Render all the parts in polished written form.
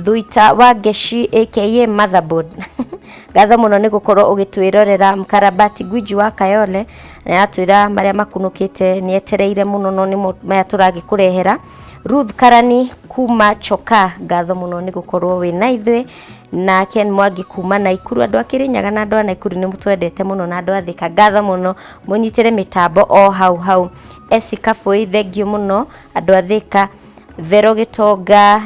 Thuita wa Ngeshi aka Motherboard ngatho mũno nĩ gũkorwo ũgĩtwĩrorera. Mkarabati Gwiji wa Kayole na atwĩra marĩa makunũkĩte nĩ etereire mũno no nĩmo maya tũragĩkũrehera. Ruth Karani kuma Choka, ngatho mũno nĩ gũkorwo wĩ na ithuĩ. Na Ken Mwangi kuma Naikuru, andũ a Kĩrĩnyaga na andũ a Naikuru nĩ mũtwendete mũno, na andũ a Thika, ngatho mũno, mũnyitĩre mĩtambo o hau hau. Esi Kabui, thengiũ mũno andũ a Thika. Vero Gĩtonga,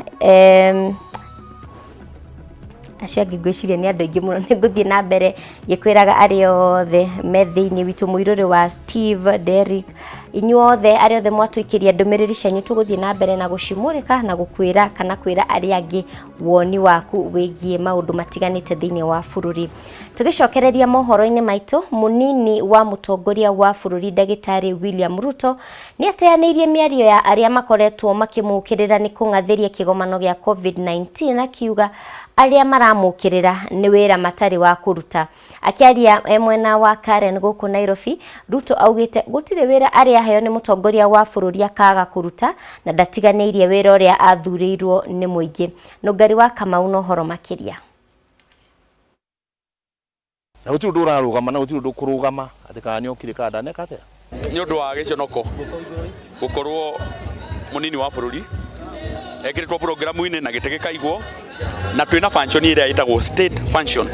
acio angĩ ngwĩciria nĩ andũ aingĩ mũno. Nĩ ngũthiĩ na mbere ngĩkwĩraga arĩa othe me thĩinĩ witũ, mũirũrĩ wa Steve, Derrick, inyuothe arĩa othe mwatũikĩria ndũmĩrĩri cianyu, tũgũthiĩ na mbere na gũcimũrĩka na gũkwĩra kana kwĩra arĩa angĩ woni waku wĩgiĩ maũndũ matiganĩte thĩinĩ wa bũrũri. Tũgĩcokereria mohoro-inĩ maitũ, mũnini wa mũtongoria wa bũrũri ndagĩtarĩ William Ruto nĩ ateanĩirie mĩario ya arĩa makoretwo makĩmũkĩrĩra nĩ kũng'athĩria kĩgomano gĩa COVID-19, akiuga arĩa maramũkĩrĩra nĩ wĩra matarĩ wa kũruta. Akĩaria e mwena wa Karen gũkũ Nairobi, Ruto augĩte gũtirĩ wĩra arĩ aheo nĩ mũtongoria wa bũrũri akaga kũruta na ndatiganĩirie wĩra ũrĩa athurĩirwo nĩ mũingĩ. Nũngari wa Kamau na ũhoro makĩria. Na gũtirĩ ũndũ ũrarũgama na gũtirĩ ũndũ ũkũrũgama atĩ kana nĩ okire kana ndaneka atĩa. Nĩ ũndũ wa gĩconoko gũkorwo mũnini wa bũrũri ekĩrĩtwo programu-inĩ na gĩtĩ gĩkaigwo na twĩna function ĩrĩa ĩtagwo state function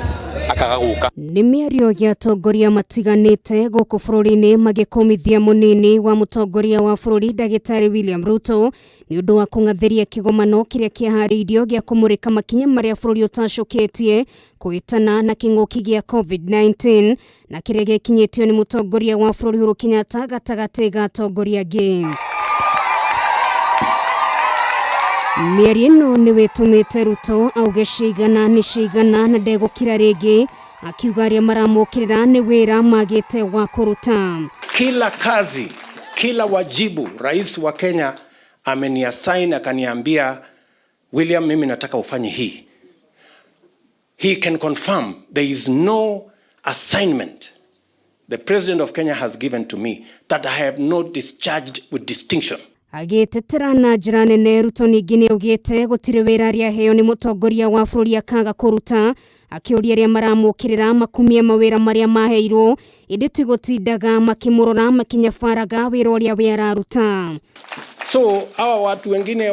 akaga gũka. Nĩ mĩario ya atongoria matiganĩte gũkũ bũrũri-inĩ magĩkũmithia mũnini wa mũtongoria wa bũrũri ndagĩtarĩ William Ruto nĩ ũndũ wa kũng'athĩria kĩgomano kĩrĩa kĩaharĩirio gĩa kũmũrĩka makinya marĩa bũrũri ũtacũkĩtie kũhĩtana na kĩng'ũki gĩa COVID-19 na kĩrĩa gĩkinyĩtio nĩ mũtongoria wa bũrũri Uhuru Kenyatta gatagatĩ ga atongoria angĩ. Mĩario ĩno nĩ wĩtũmĩte Ruto auge cigana nĩ cigana na ndegũkira rĩngĩ, akiuga arĩa maramũkĩrĩra nĩ wĩra magĩte wa kũruta. Kila kazi, kila wajibu rais wa Kenya ameniassign akaniambia, William, mimi nataka ufanye hii. He can confirm there is no assignment the president of Kenya has given to me that I have not discharged with distinction. Agĩtetera na njĩra nene, Ruto ningĩ nĩ augĩte gũtirĩ wĩra arĩa aheo nĩ mũtongoria wa bũrũri akaga kũruta, akĩũria arĩa maramũkĩrĩra makumie mawĩra marĩa maheirwo ĩndĩ ti gũtindaga makĩmũrora makĩnyabaraga wĩra ũrĩa we araruta. So hawa watu wengine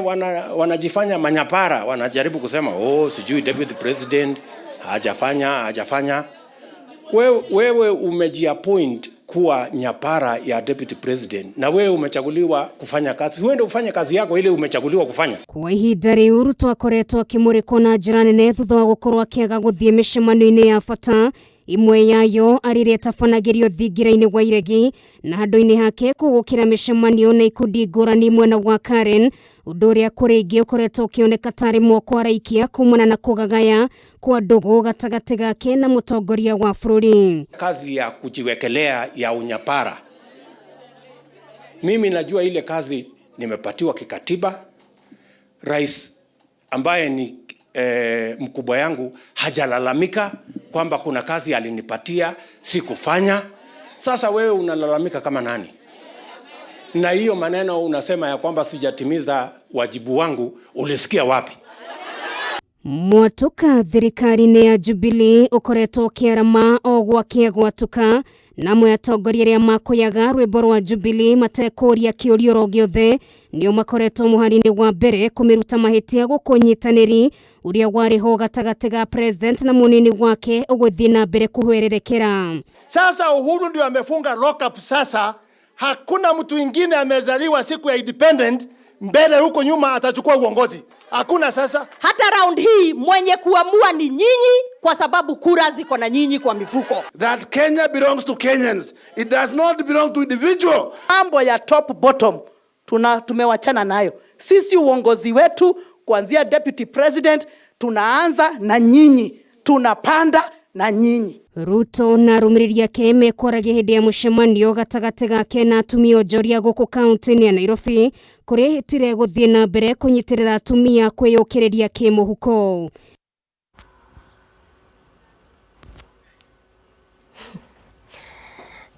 wanajifanya manyapara, wanajaribu kusema oh, sijui deputy president hajafanya hajafanya. Wewe umejiappoint kuwa nyapara ya deputy president na wewe umechaguliwa kufanya kazi. Uende ufanye kazi yako ile umechaguliwa kufanya. Kwa ihinda rĩu Ruto akoretwo akĩmũrĩkwo na njĩra nene thutha wa gũkorwo akĩaga gũthiĩ mĩcemanio-inĩ ya bata, ĩmwe yayo arĩ ĩrĩa ĩtabanagĩrio thingira-inĩ wa Iregi, na handũ-inĩ hake kũgũkĩra mĩcemanio na ikundi ngũrani mwena wa Karen, ũndũ ũrĩa kũrĩ ingĩ ũkoretwo ũkĩoneka tarĩ moko araikia kumana na kũgagaya kwa ndũgũ gatagatĩ gake na mũtongoria wa bũrũri. Kazi ya kujiwekelea ya unyapara, mimi najua ile kazi nimepatiwa kikatiba. Rais ambaye ni mkubwa yangu hajalalamika kwamba kuna kazi alinipatia sikufanya. Sasa wewe unalalamika kama nani? Na hiyo maneno unasema ya kwamba sijatimiza wajibu wangu, ulisikia wapi? Mwatuka thirikari-inĩ ya Jubilee ũkoretwo ũkĩarama o gwakĩa gwatuka, na amwe atongoria arĩa makũyaga rwĩmbo rwa Jubilee matekũria kĩũria oro gĩothe nĩo makoretwo mũhari-inĩ wa mbere kũmĩruta mahĩtia gũkũ ũnyitanĩri ũrĩa warĩ ho gatagatĩ ga president na mũnini wake ũgũthiĩ na mbere kũhwererekera. Sasa Uhuru ndio amefunga lock up. Sasa hakuna mtu mwingine amezaliwa siku ya independent mbele huko nyuma atachukua uongozi. Hakuna sasa. Hata round hii mwenye kuamua ni nyinyi, kwa sababu kura ziko na nyinyi kwa mifuko. That Kenya belongs to Kenyans. It does not belong to individual. Mambo ya top bottom tumewachana nayo. Sisi uongozi wetu kuanzia deputy president tunaanza na nyinyi, tunapanda na nyinyi. Ruto na arũmĩrĩri ake mekwaragia hĩndĩ ya mũcemanio gatagatĩ gake na atumia onjoria gũkũ kaunti-inĩ ya Nairobi, kũrĩa ehĩtire gũthiĩ na mbere kũnyitĩrĩra atumia kwĩyũkĩrĩria kĩmũhuko.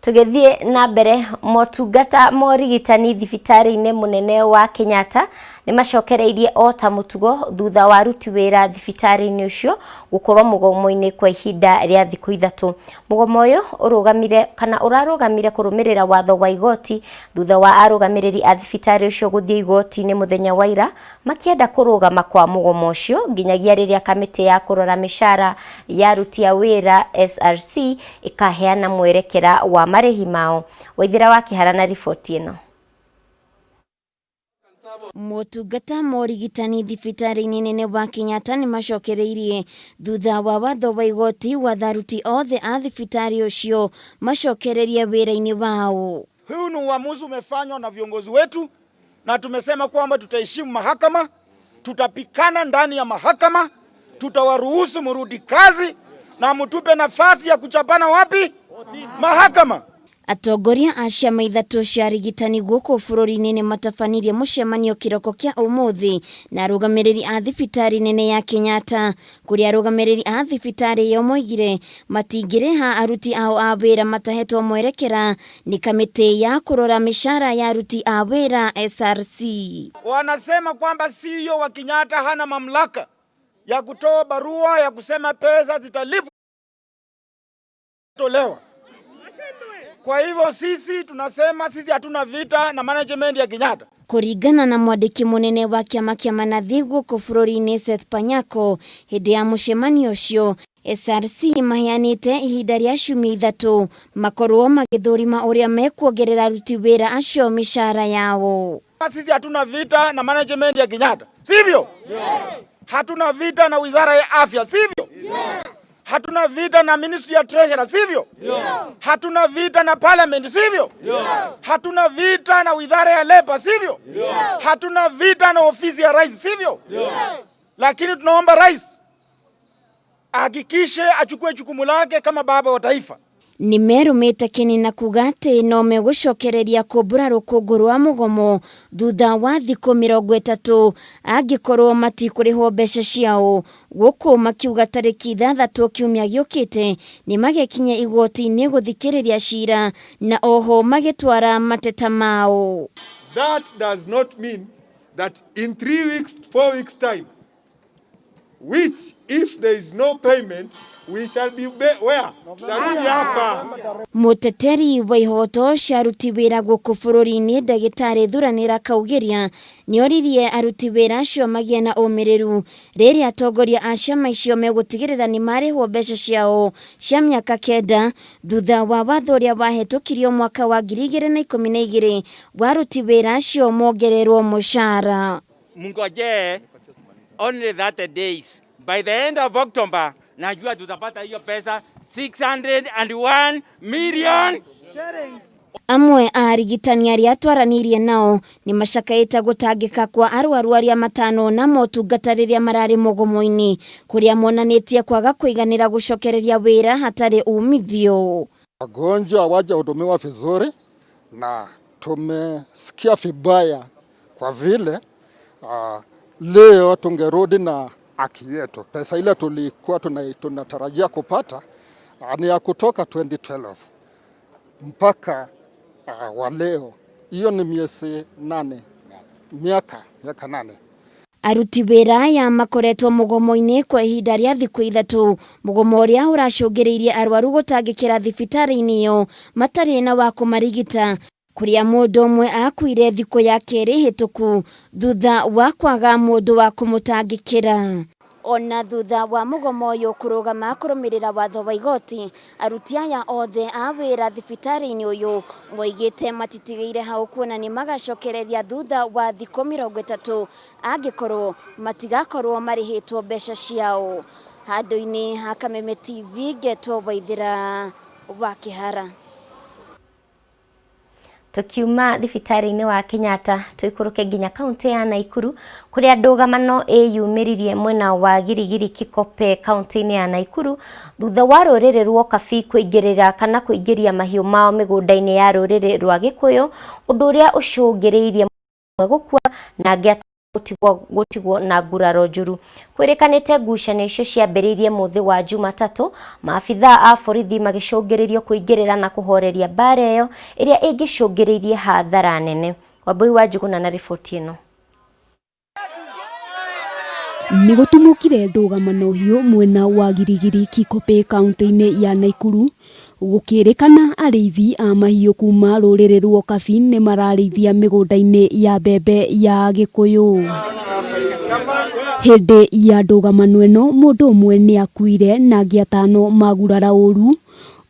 Tũgĩthiĩ na mbere, motungata ma ũrigitani thibitarĩ-inĩ mũnene wa Kenyatta Nĩ macokereirie o ta mũtugo thutha wa aruti wĩra thibitarĩ-inĩ ũcio gũkorwo mũgomo-inĩ kwa ihinda rĩa thikũ ithatũ. Mũgomo ũyũ ũrũgamire kana ũrarũgamire kũrũmĩrĩra watho wa igoti thutha wa arũgamĩrĩri a thibitarĩ ũcio gũthiĩ igoti-inĩ mũthenya wa ira makĩenda kũrũgama kwa mũgomo ũcio nginyagia rĩrĩa kamĩtĩ ya kũrora mĩcara ya aruti a wĩra SRC ĩkaheana mwerekera wa marĩhi mao. Waithĩra wa Kĩhara na riboti ĩno. Motungata ma ũrigitani thibitarĩ-inĩ nene wa Kenyatta nĩ macokereirie thutha wa watho wa igoti watha aruti othe a thibitarĩ ũcio macokererie wĩra-inĩ wao. Huu ni uamuzi umefanywa na viongozi wetu, na tumesema kwamba tutaheshimu mahakama, tutapikana ndani ya mahakama, tutawaruhusu murudi kazi na mtupe nafasi ya kuchapana wapi? Mahakama. Atongoria a ciama ithatũ cia arigitani gũkũ bũrũri-inĩ nĩ matabanirie mũcemanio kĩroko kĩa ũmũthĩ na arũgamĩrĩri a thibitarĩ nene ya Kenyatta, kũrĩa arũgamĩrĩri a thibitarĩ ĩyo moigire matingĩrĩha aruti ao a wĩra matahetwo mwerekera nĩ kamĩtĩ ya kũrora mĩcara ya aruti a wĩra SRC. Wanasema kwamba CEO wa Kenyatta hana mamlaka ya kutoa barua ya kusema pesa zitalipwa tolewa. Kwa hivyo sisi tunasema sisi hatuna vita na management ya Kenyatta. Kũringana na mwandĩki mũnene wa kĩama kĩa manathi gũkũ bũrũri-inĩ Seth Panyako, hĩndĩ ya mũcemanio ũcio SRC maheanĩte ihinda rĩa ciumia ithatũ makorwo magĩthũrima ũrĩa mekuongerera aruti wĩra acio mĩcara yao. Sisi hatuna vita na management ya Kenyatta, sivyo? Yes. Hatuna vita na wizara ya afya, sivyo? Yes. Hatuna vita na ministry ya treasury, sivyo? Yes. Hatuna vita na parliament, sivyo? Yes. Hatuna vita na wizara ya leba, sivyo? Yes. Hatuna vita na ofisi ya rais, sivyo? Yes. Lakini tunaomba rais ahakikishe achukue jukumu lake kama baba wa taifa. Nĩ merũmĩte kĩni na kuga atĩ no megũcokereria kũmbũra rũkũngũ rwa mũgomo thutha wa thikũ 30 angĩkorwo matikũrĩhwo mbeca ciao, gũkũ makiuga tarĩki 6 kiumia gĩũkĩte nĩ magekinyia igoti-inĩ gũthikĩrĩria cira na oho magĩtwara mateta mao. That does not mean that in 3 weeks, 4 weeks time, which if there is no payment, we shall be where? Tutarudi hapa. Mũteteri wa ihoto cia aruti wĩra gũkũ bũrũri-inĩ ndagĩtarĩ Thuranĩra Kaugĩria nĩoririe aruti wĩra acio magĩe na ũmĩrĩru rĩrĩa atongoria a ciama icio megũtigĩrĩra nĩ marĩhwo mbeca ciao cia mĩaka 9 thutha wa watho ũrĩa wahĩtũkirio mwaka wa 2012 wa aruti wĩra acio mongererwo mũcara. Mngojee only 30 days. By the end of October, najua tutapata hiyo pesa 601 million shillings. Amwe a arigitani arĩa twaranĩirie nao nĩ macakaĩte gũtangĩka kwa arwaru arĩa matano na motungata rĩrĩa mararĩ mũgomo-inĩ, kũrĩa monanĩtie kwaga kũiganĩra gũcokereria wĩra hatarĩ umithio. Wagonjwa hawajahudumiwa vizuri na tumesikia vibaya kwa vile leo tungerudi na haki yetu. Pesa ile tulikuwa tunatarajia kupata ni ya kutoka 2012 mpaka wa leo. Hiyo ni miezi 8, miaka 8. Aruti wĩra aya makoretwo mũgomo-inĩ kwa ihinda rĩa thikũ 3, mũgomo ũrĩa ũracũngĩrĩirie arwaru gũtangĩkĩra thibitarĩ-inĩ ĩyo matarĩ na wa kũmarigita, kũrĩa mũndũ ũmwe akuire thikũ ya kerĩ hĩtũku thutha wa kwaga mũndũ wa kũmũtangĩkĩra. Ona thutha wa mũgomo ũyũ kũrũgama kũrũmĩrĩra watho wa igoti, aruti aya othe a wĩra thibitarĩ-inĩ ũyũ moigĩte matitigĩire hau kuona nĩ magacokereria thutha wa thikũ 30 angĩkorwo matigakorwo marĩhĩtwo mbeca ciao. Handũ-inĩ ha Kameme TV ngetwo Waithĩra wa Kĩhara. Tukiuma thibitarĩ-inĩ wa Kenyatta tuikũrũke nginya kaunti ya Naikuru kũrĩa ndũgamano ĩyumĩririe mwena wa Girigiri Kikope kaunti-inĩ ya Naikuru thutha wa rũrĩrĩ rwa Okabi kũingĩrĩra kana kũingĩria mahiũ mao mĩgũnda-inĩ ya rũrĩrĩ rwa Gĩkũyũ, ũndũ ũrĩa ũcũngĩrĩirie gũkua na angĩ gũtigwo na nguraro njũru. Kwĩrĩkanĩte ngucanio icio ciambĩrĩirie mũthĩ wa Jumatatũ, maabithaa a borithi magĩcũngĩrĩrio kũingĩrĩra na kũhoreria mbara ĩyo ĩrĩa ĩngĩcũngĩrĩirie hathara nene. Wambui wa Njuguna na riboti ĩno. Nĩ gũtumũkire ndũgamano hiũ mwena wa Girigiri Kikopey kaunti-inĩ ya Naikuru gũkĩrĩkana arĩithi a mahiũ kuma rũrĩrĩ rwa Okabi nĩ mararĩithia mĩgũnda-inĩ ya mbembe ya Agĩkũyũ. Hĩndĩ ya ndũgamano ĩno mũndũ ũmwe nĩ akuire na angĩ atano magurara ũru,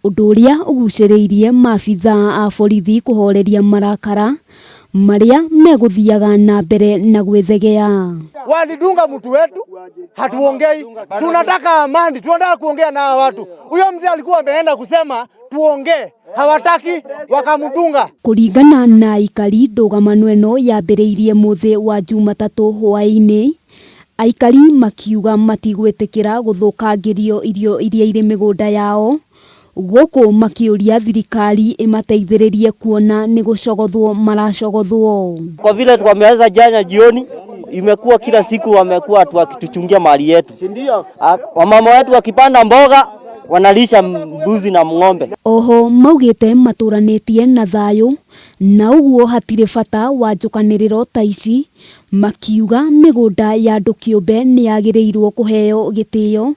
ũndũ ũrĩa ũgucĩrĩirie maabithaa a borithi kũhoreria marakara marĩa megũthiaga na mbere na gwĩthegea. Walidunga mtu wetu, hatuongei. Tunataka amani, tunataka kuongea na hawa watu. Huyo mzee alikuwa ameenda kusema tuongee, hawataki, wakamdunga. Kũringana na aikari ndũgamano ĩno yambĩrĩirie mũthĩ wa Jumatatũ hwaĩ-inĩ, aikari makiuga matigwĩtĩkĩra gũthũkangĩrio irio iria irĩ mĩgũnda yao, gũkũ makĩũria thirikari ĩmateithĩrĩrie kuona nĩ gũcogothwo maracogothwo. Kwa vile wameanza jana jioni, imekuwa kila siku wamekuwa wakituchungia mali yetu, si ndio? Wamama wetu wakipanda mboga wanalisha mbuzi na ng'ombe. Oho maugĩte matũranĩtie na thayũ na ũguo hatirĩ bata wa njũkanĩrĩro ta ici, makiuga mĩgũnda ya andũ kĩũmbe nĩ yagĩrĩirwo kũheo gĩtĩo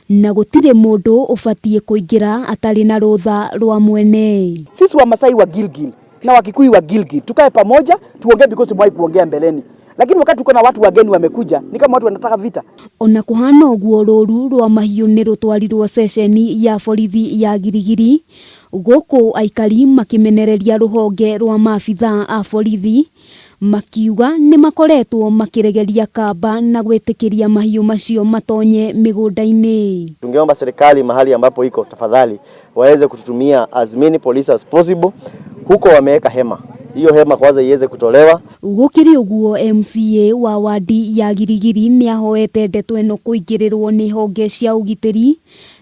na gũtirĩ mũndũ ũbatiĩ kũingĩra atarĩ na rũtha rwa mwene. Sisi Wamasai wa Gilgil na Wakikuyu wa Gilgil tukae pamoja tuongee, because tumewahi kuongea mbeleni, lakini wakati tuko na watu wageni wamekuja, ni kama watu wanataka vita. Ona kũhana ũguo rũru rwa mahiũ nĩ rũtwarirwo ceceni ya borithi ya Girigiri gũkũ aikari makĩmenereria rũhonge rwa maabithaa a borithi makiuga nĩ makoretwo makĩregeria kamba na gwĩtĩkĩria mahiũ macio matonye mĩgũnda-inĩ. Tungeomba serikali mahali ambapo iko, tafadhali waweze kututumia as many police as possible. Huko wameweka hema, hiyo hema kwanza iweze kutolewa. Gũkĩrĩ ũguo MCA wa wadi ya Girigiri nĩ ahoete ndeto ĩno kũingĩrĩrwo nĩ honge cia ũgitĩri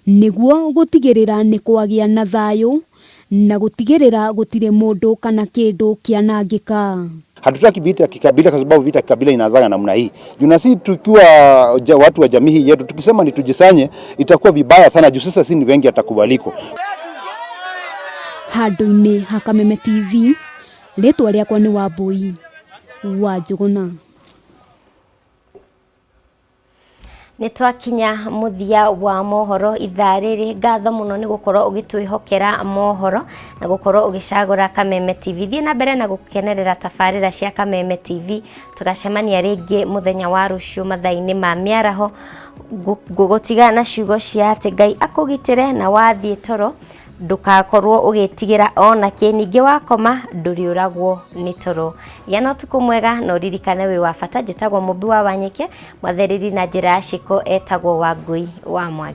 nĩguo gũtigĩrĩra nĩ kwagĩa na thayũ na gũtigĩrĩra gũtirĩ mũndũ kana kĩndũ kĩanangĩka. Hatutaki vita ya kikabila kwa sababu vita ya kikabila inaanzaga namna hii. Juu na sisi tukiwa watu wa jamii hii yetu tukisema ni tujisanye itakuwa vibaya sana juu sasa si ni wengi atakubaliko. Handũ-inĩ ha Kameme TV, rĩtwa rĩakwa nĩ Wambui wa Njũgũna. Nĩ twakinya mũthia wa mohoro ithaa rĩrĩ. Ngatho mũno nĩ gũkorwo ũgĩtwĩhokera mohoro na gũkorwo ũgĩcagũra Kameme TV. Thiĩ na mbere na gũkenerera tabarĩra cia Kameme TV. Tũgacemania rĩngĩ mũthenya wa rũciũ mathaa-inĩ ma mĩaraho. Ngũgũtiga na ciugo cia atĩ Ngai akũgitĩre na wathiĩ toro ndũgakorwo ũgĩtigĩra ona kĩ, ningĩ wakoma ndũrĩũragwo nĩ toro. Gĩa na ũtukũ mwega na ũririkane wĩ wa bata. Njĩtagwo Mũmbi wa Wanyike, mwathereri na njĩra ya ciĩko etagwo Wangui wa Mwangi.